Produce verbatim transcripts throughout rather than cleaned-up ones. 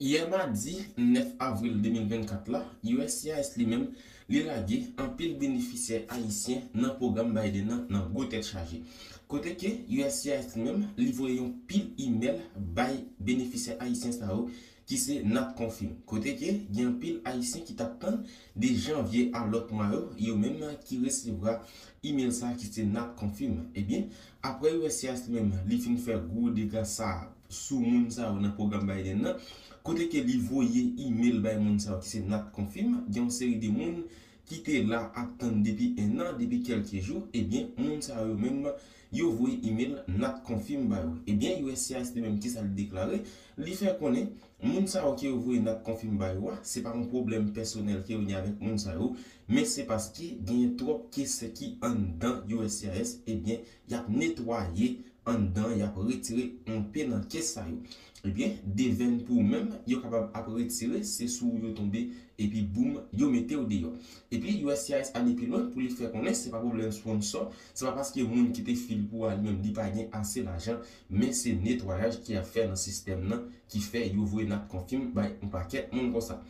Yè madi nèf avril de mil vennkat la, U S C I S li menm, li lage anpil benefisyè ayisyen nan pwogram Biden nan, nan gwo tèt chaje. Kote ke U S C I S li menm, li voye yon pil imèl bay benefisyè ayisyen sa yo ki se NatConfirm. Kote ke gen anpil ayisyen ki t ap tann de janvye a lòt mwa yo, yo menm ki resevwa imèl sa ki se NatConfirm. Ebyen, apre U S C I S li menm, li fin fè gwo dega sa sou moun sa yo nan pwogram Biden nan, kote ke li voye imèl bay moun sa yo ki se NatConfirm, gen yon seri de moun ki te la ap tann depi en an, depi kèlke jou, ebyen, moun sa yo menm, yo voye imèl NatConfirm ba yo. Ebyen, U S C I S li menm, kisa li deklare? Li fè konnen, moun sa yo ke yo voye NatConfirm ba yo a, se pa yon pwoblèm pèsonèl ke yo gen avèk moun sa yo, men se paske genyen twòp kès ki anndan U S C I S, ebyen, y ap netwaye anndan, y ap retire yon pe nan kès sa yo. Ebyen, devèn pou ou menm, yo kapab ap retire, se sou ou yo tonbe, epi boum, yo mete w deyò. Epi U S C I S ale pi lwen pou li fè konnen se pa pwoblèm sponsò, se pa paske moun ki te fil pou a li menm li pa gen ase lajan, men se netwayaj ki ap fè nan sistèm nan ki fè yo voye NatConfirm bay yon pakèt moun konsa.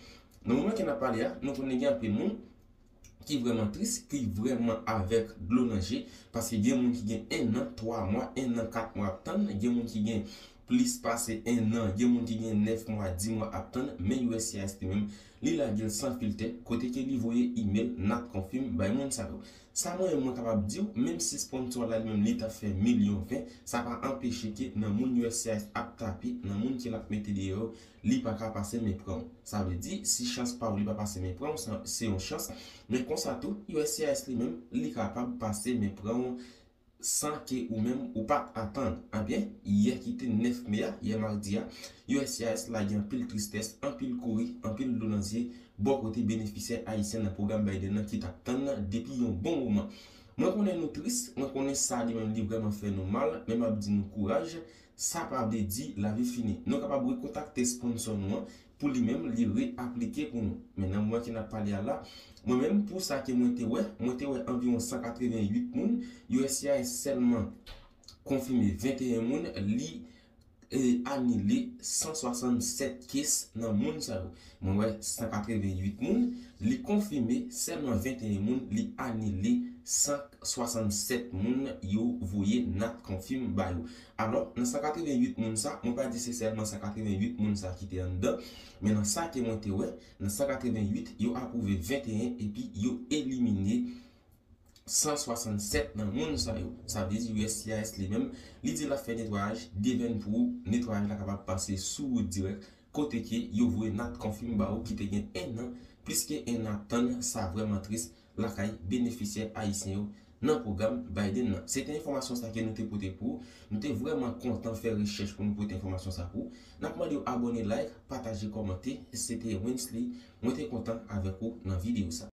Nan moman ke n ap pale a, nou konnen gen anpil moun ki vrèman tris, ki vrèman avèk dlo nan je, paske gen moun ki gen en an, twa mwa, en an, kat mwa ap tann, gen moun ki gen plis pase en an, gen moun ki gen nèf mwa, dis mwa ap tann, men U S C I S li menm, li lage l san filtè, kote ke li voye imèl NatConfirm bay moun sa yo. Sa mwen menm mwen kapab di w, menm si sponsò la li menm li ta fè milyon ven, sa pa anpeche ke nan moun U S C I S ap tape, nan moun ke l ap mete deyò, li pa ka pase men pran w. Sa vle di, si chans pa w li pa pase men pran w, sa, se yon chans. Men konsa tou, U S C I S li menm, li kapab pase men pran w san ke ou menm ou pa t atann. Ebyen, yè ki te nèf me a, yè madi a, U S C I S lage anpil tristès, anpil kouri, anpil dlo nan zye, bò kote benefisyè ayisyen nan pwogram Biden nan ki t ap tann nan depi yon bon moman. Mwen konnen nou tris, mwen konnen sa li menm li vrèman fè nou mal, men m ap di nou kouraj, sa pa vle di lavi fini. Nou kapab rekontakte sponsò nou an pou li menm li reaplike pou nou. Men nan moman ke n ap pale a la, mwen menm pou sa ke mwen te wè, mwen te wè anviwon san katreven uit moun, U S C I S sèlman konfime venteyen moun, li e, anile san swasann sèt kès nan moun sa yo. Mwen wè san katreven uit moun, li konfime sèlman venteyen moun, li anile san swasann sèt moun yo voye NatConfirm ba yo. Alò, nan san katreven uit moun sa, mwen pa di se sèlman san katreven uit moun sa ki te anndan, men nan sa ke mwen te wè, nan san katreven uit, yo apwouve venteyen epi yo elimine san swasann sèt nan moun sa yo. Sa vle di U S C I S li menm, li di l ap fè netwayaj, devèn pou ou, netwayaj la kapab pase sou wout dirèk, kote ke yo voye NatConfirm ba ou ki te gen en an, plis ke en an ap tann, sa vrèman tris, lakay benefisyè ayisyen yo nan pwogram Biden nan. Se te enfòmasyon sa ke nou te pote pou ou. Nou te vrèman kontan fè rechèch pou nou pote enfòmasyon sa pou ou. N ap mande w abòne, like, pataje, kòmante. Se te Wensley. Mwen te kontan avèk ou nan videyo sa.